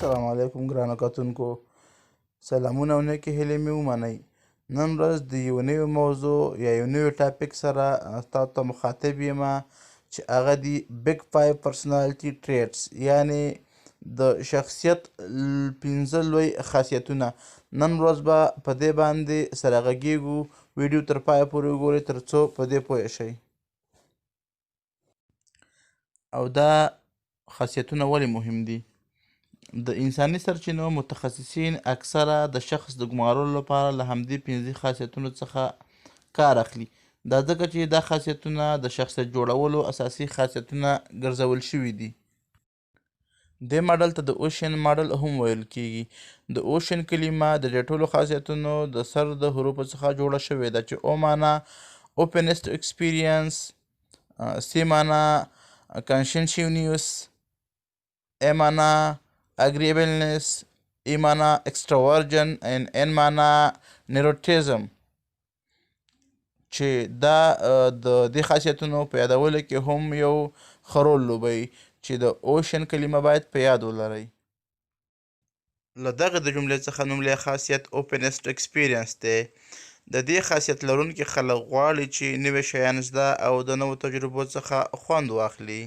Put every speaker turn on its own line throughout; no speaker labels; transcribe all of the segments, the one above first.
السلام علیکم ګرانو کتونکو، سلامونه او نیکې هیلې مې ومنئ. نن ورځ د یو نوي موضوع یا یو نوي topic سره تاسو ته مخاطب یم چې هغه دي Big Five Personality Traits، یعنی د شخصیت پنځه لوی خاصیتونه. نن ورځ به په دې باندې سره غږیږو. ویډیو تر پایه پورې وګورئ تر څو په دې پوه شئ. او دا خاصیتونه ولې مهم دي؟ د انساني سرچینو متخصصین اکثره د شخص د ګمارلو لپاره له همدې پنځه خاصیتونو څخه کار اخلي. دا ځکه چې دا خاصیتونه د شخصیت جوړولو اساسي خاصیتونه ګرځول شوي دي. دې ماډل ته د OCEAN ماډل هم ویل کیږي. د OCEAN کلمه د دې ټولو خاصیتونو د سر د حروفو څخه جوړه شوې ده چې O معنا Openness to Experience، C معنا Conscientiousness، A معنا Agreeableness، E معنا Extraversion، and N معنا Neuroticism، چې دا د دې خاصیتونو په یادولو کې هم یو ښه رول لوبوي، چې د OCEAN کلمه باید په یاد ولرئ. له دغې د جملې څخه نوملی خاصیت Openness to Experience دی. د دې خاصیت لرونکي خلک غواړي چې نوي شیان زده او د نوو تجربو څخه خوند واخلي.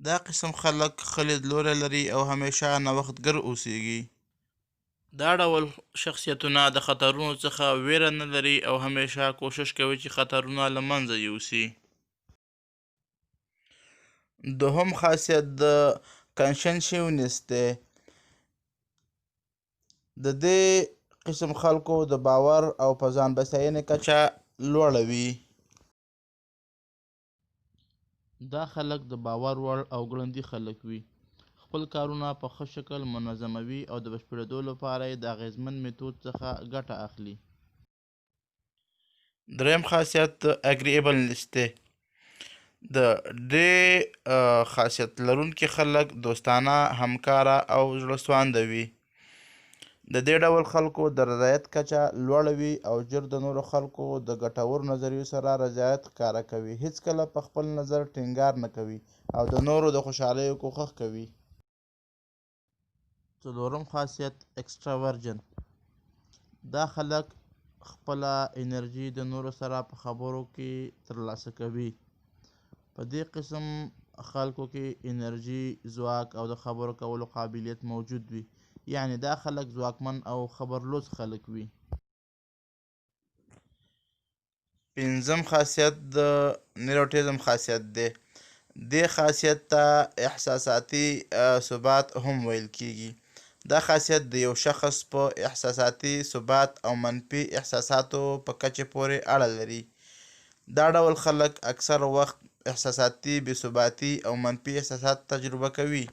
دا قسم خلک ښه لیدلوری لري او همیشه نوښتګر اوسیږي. دا ډول شخصیتونه د خطرونو څخه ویره نه لري او همیشه کوشش کوي چې خطرونه له منځه یوسي. دوهم خاصیت د Conscientiousness دی. د دې قسم خلکو د باور او په ځان بسیاینې کچه لوړه وي. دا خلک د باور وړ او ګړندي خلک وي، خپل کارونه په ښه شکل منظموي او د بشپړېدو لپاره یې د اغېزمن میتود څخه ګټه اخلي. دریم خاصیت Agreeableness دی. د دې خاصیت لرونکي خلک دوستانه، همکاره او زړه سوانده وي. د دې ډول خلکو د رضایت کچه لوړه وي او ژر د نورو خلکو د ګټورو نظریو سره رضایت ښکاره کوي. هیڅکله په خپل نظر ټینګار نه کوي او د نورو د خوشحالیو کوښښ کوي. څلورم خاصیت Extraversion. دا خلک خپله انرژي د نورو سره په خبرو کې ترلاسه کوي. په دې قسم خلکو کې انرژي، ځواک او د خبرو کولو قابلیت موجود وي، یعنی دا خلک ځواکمن او خبرلوڅ خلک وي. پنځم خاصیت د Neuroticism خاصیت دی. دې خاصیت ته احساساتي ثبات هم ویل کیږي. دا خاصیت د یو شخص په احساساتي ثبات او منفي احساساتو په کچې پورې اړه لري. دا ډول خلک اکثر وخت احساساتي بې ثباتي او منفي احساسات تجربه کوي.